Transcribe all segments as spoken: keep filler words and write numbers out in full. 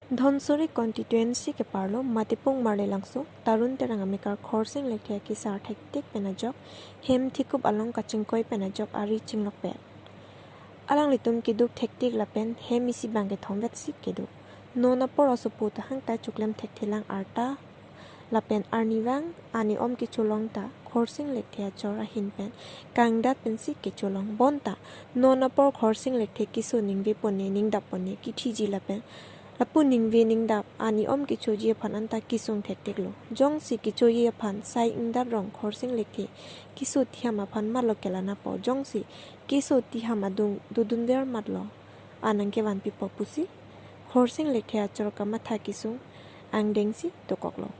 Dhansiri constituency keparlo Matipung Marlelangso, Tarun Terang amekar Khorsing Lekthe akesar thektik pen ajok, hem thikup along kachingkoi pen ajok ari chinglokpet. Alanglitum keduk thektik lapen hem isi bang kethom vetsi kedo. Non apor asopo ta hangta chuklem thekthelang arta lapen arnivang ani om kecholong ta Khorsing Lekthe achor ahin pen kangdat pensi kecholong bonta non apor Khorsing Lekthe keso ningve pone ningdap pone kithiji lapen lapu ningve ningdap ani om kechoji aphan anta kesung thektiklo. Jongsi kechoji aphan sai ingdat rong Khorsing Lekthe keso tiham aphan malo kelana po jongsi keso tiham adung dodunver matlo anang kevan pipo pusi Khorsing Lekthe achor kamatha kesung angdengsi dokoklo.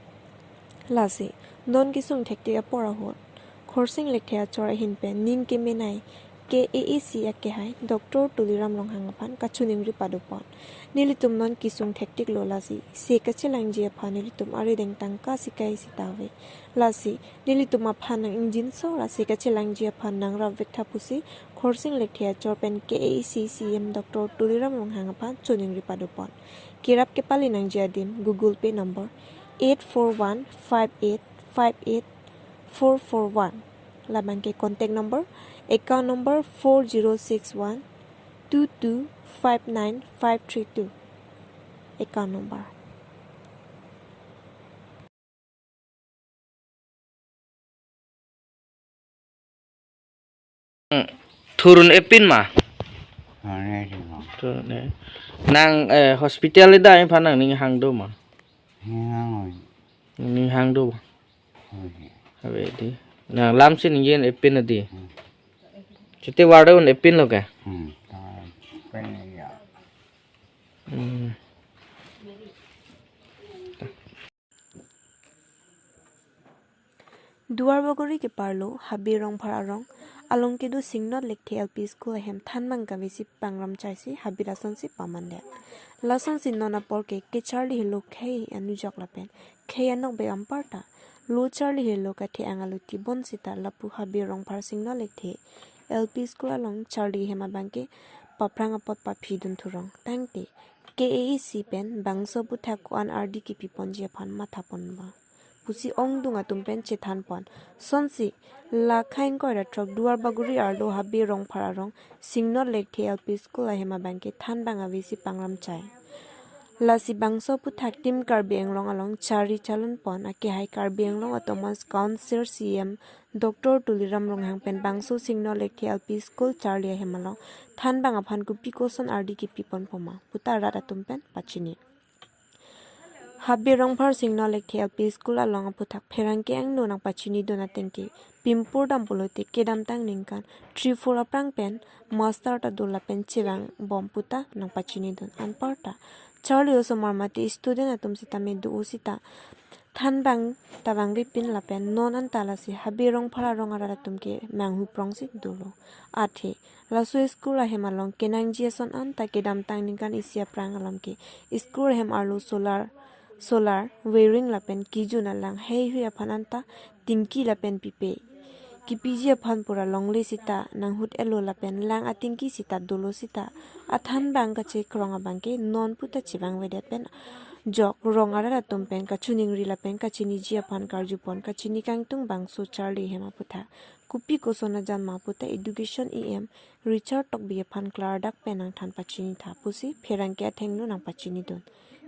Lasi non kesung thektik apor ahut Khorsing Lekthe achor ahin pen ning kemenei K A A C akehai Doctor Tuliram Ronghang aphan kachiningri padopon. Nelitum non kesung thektiklo lasi se kachelangji aphan nelitum arideng tangka sikai sitave. Lasi nelitum aphan nang ingjinso ra se kachelangji aphan nangrap vektha pusi Khorsing Lekthe achor pen K A A C C E M Doctor Tuliram Ronghang aphan chiningri padopon. Kerap kepali nangji adim Google Pay number eight four one five eight five eight four four one. Labang ke contact number, account number four zero six one two two five nine five three two. Account number. Thurun epin ma? Mane di ma. Thurun e. Nang eh, hospital ida yang phanang ning hang do ma? Hingang oi. Ning hang do. Oi. Ave di. Nang lam si ning yen epin di. Hmm. Chete wada un epin lo ka? Hmm. Pen ya. Hmm. Duarbagori keparlo Habe Rongphar arong along kedo Singnot Lekthe L P School ahem thanbang kavesi pangram chaisi Habe lasonsi pamandet. Lasonsi non apor ke kecharli helo khei anujok lapen khei anok be amparta lo charli helo kathe angaluti bonsita lapu Habe Rongphar Singnot Lekthe L P School along charli hem abangke paphrang apot paphidun thurong tangte K A A C pen bangso aputhak ko-an ardi kipi ponji aphan matha ponba pusi ongdung atum pen chethan pon. Sonsi la khaing koi ra throk Duarbagori arlo Habe Rongphar arong Singnot Lekthe L P School ahem abangke thanbang avesi pangram chai. Lasi bangso aputhak Team Karbi Anglong along charli chalun pon akehai Karbi Anglong Autonomous Council C E M Doctor Tuliram Ronghang pen bangso Singnot Lekthe L P School charli ahem along thanbang aphan kopi koson ardi kipi pon poma puta rat atum pen pachini. Habe Rongphar Singnot Lekthe L P School along aputhak pherangke angno nangpachinidun atengke pimpur dam pulote kedamtang ningkan three four aphrang pen master ta do lapen chevang bom puta nangpachinidun anparta charli osomar mate student atum sitame do-o sita thanbang ta vangvepin lapen non anta lasi Habe Rongphar arong arat atum ke manghu prongsi dolo. Athe laso school ahem along kenangji ason anta kedamtang ningkan isi aphrang alam ke school ahem arlo solar solar wiring lapen kejun alang heihui aphan anta tingki lapen pipe kipiji aphan pura longle sita nanghut elo lapen lang atingki sita dolo sita athanbang kachekrong abangke non puta chevangvedet pen jok rong arat atum pen kachiningri lapen kachiniji aphan karjupon kachini kangtung bangso charli hem aputhak kopi koson ajan ma puta Education E M Richard Tokbi aphan klardak pen nangthan pachinitha pusi pherangke athengno nangpachinidun.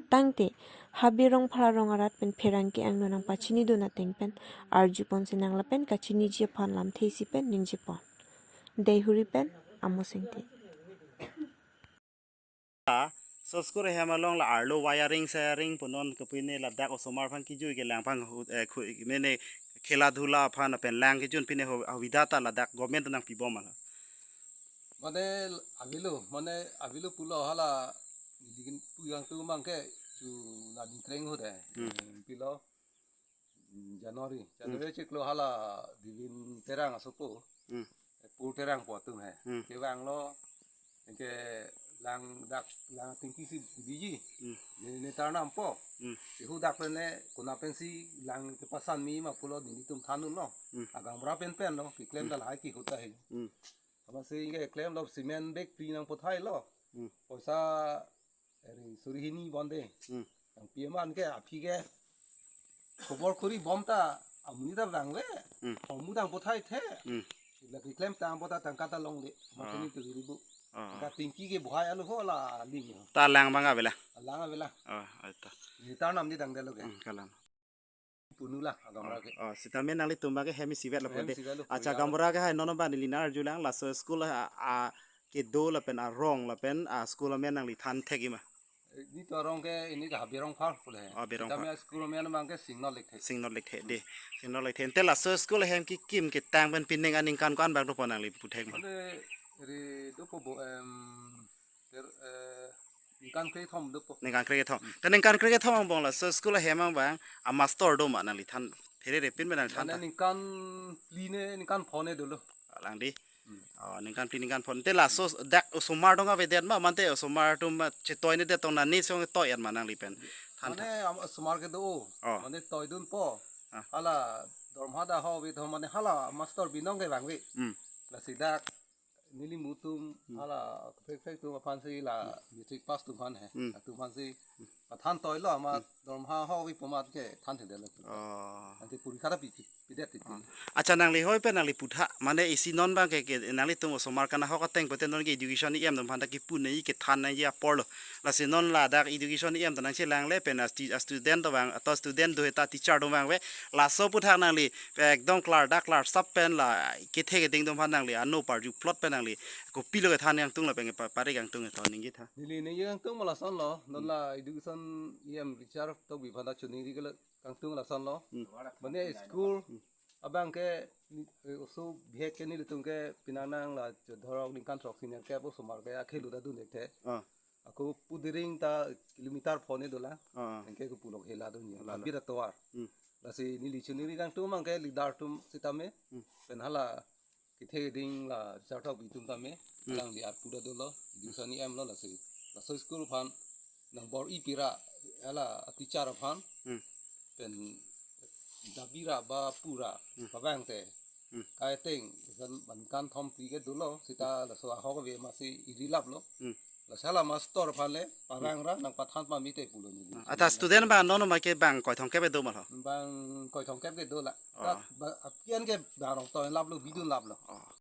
Tangte Habe Rongphar arong arat pen pherangke angno nangpachinidun ateng pen arjuponsi nang lapen kachiniji aphan lamthe isi pen ningjepon. Deihori pen Amo Singte. Soskor ahem along la arlo wiring sayaring punon kepine ladak osomar aphan kejui kelang aphan khu- eh, khu- mene khela dhula aphan pen lang kejun pine ho- hawida ta ladak government nangpibom ala. Mane avelo, mane avelo pulo hala digin puyang tu mangke chu la dingkreng ho de. Hmm. Pilo January, January chiklo hala Divin Terang asopo. Hmm. Pur Terang po atum he. Hmm. Kevang lo ke lang dak lang tingki si biji. Hmm. Ne ne tarnam po. Hmm. Ihu dak ne kuna pensi lang kepasan mi ma pulo dini tum thanun lo. Hmm. Agang bra pen pen lo, keklem dal hai ke hota he. Hmm. Amatsi ke klem lo cement bag pri nangpo thai lo. Hmm. Poisa eri Suri hini bonde. Hmm. Nangpi aman ke aphi ke khobor khuri bom ta amonit ta vangve. Hmm. Homu dang pothai the. Hmm. Lake klemtangpo ta tangka ta longle. Ah. Masini tu ribu. Ah. Ka tingki ke buhai alu ho la ling ho. Ta lang abang avela. Lang avela. Ah, aita. Ni ta nam ni dang delo ke. Hmm, kalang. Punu la, gaonbura ke. Oh, sitame nanglitum abang ke hem isivet lo. Hem pode. Isivet lo, acha, punu la. Gaonbura ke hai non abang neli nang arjulang, laso school a, a kedo lapen arong lapen a school amen nangli than thekji ma? Ni to arong ke ini ke Habe Rongphar pule. Oh, Habe Rongphar. Sitame school amen abang ke Singnot Lekthe. Singnot Lekthe de. Singnot Lekthe. Ante laso school ahem kekim ketang pen pining aningkan ko-an abang dopo nangli puthek ma? Ante ri dopo bo, em, ter, eh, ningkan krethom dopo. Ningkan krethom. Hmm. Te ningkan krethom angbong laso school ahem abang a master do ma nangli than? Pherere pin pen nangli than? Mane ta ningkan phli ne, ningkan pho ne dolo. Alang di. Hmm. Oh, ningkan phli ningkan pho. Te laso dak osomar dong avedet ma, mante osomar atum ma chetoi ne det tong nani song toi an ma nangli pen than ta? Mane am-, osomar kedo. Oh. Mane toidunpo. Ah. Hala dorma da ho vi tho mane hala master binong ke vangve. Hmm. Lasi dak neli mu atum, hmm, hala kaprek kaprek atum aphan si la, hmm, matric pass atum aphan he. Hmm. Atum aphan si pathan toilo amat, hmm, dorma ho vi pu amat ke than thedetlo. Oh. Ante porikha ta pi, pi, pidet ti. Oh. Acha, nangli hoi pen nangli putha, mane isi non abang ke, ke nanglitum osomar kana ho kateng pute non ke education E M atum aphan ta kipu nangji kethan nangji apor lo. Lasi non ladak education E M ta nangchelang le pen a sti-, a student atum abang, ato student do he ta teacher atum abang ve. Laso aputhak nangli ekdom klardak klarsap pen la kethe keding atum aphan nangli ano parju plot pen nangli kopilo kethan kangtung lapen pa-, pare kangtung kethan ningje tha? Neli ningje kangtung ma lason lo, non, hmm, la education E M Richard Tokbi aphan ta choningri ke le kangtung lason lo. Hmm. Mane school, hmm, abang ke ni, eh, oso bihek ke nelitum ke pinang nang la chodhorok ningkan throk senior ke osomar ke akhelu ta dun thekthe. Ah. Ako Pudiring ta kilometer pho ne dolang. Ah. Anke ko pulok hela do ni. Hela do. Habit atovar. Hmm. Lasi neli choningri kangtung abang ke leader atum sitame. Hmm. Pen hala kethe keding la Richard Tokbi atum tame. Hmm. Alangli arpu ta dolo. Education E M lo lasi. Laso school aphan nang bor-i pira hala teacher aphan. Hmm. Pen dabira ba pura, hmm, pavang te. Hmm. Kaiteng, kan ningkan thom phli ke dolo, sita laso ahok ave masi iri laplo. Hmm. Lasi hala master aphan le, pavang ra, nang pathan pame te pulo ni. Ah, ata student abang non ma ke bang koithom kep do ma lo? Bang koithom kep ke dolang. Oh. Dak ba, apian ke bang rong toy laplo, bidun laplo. Oh.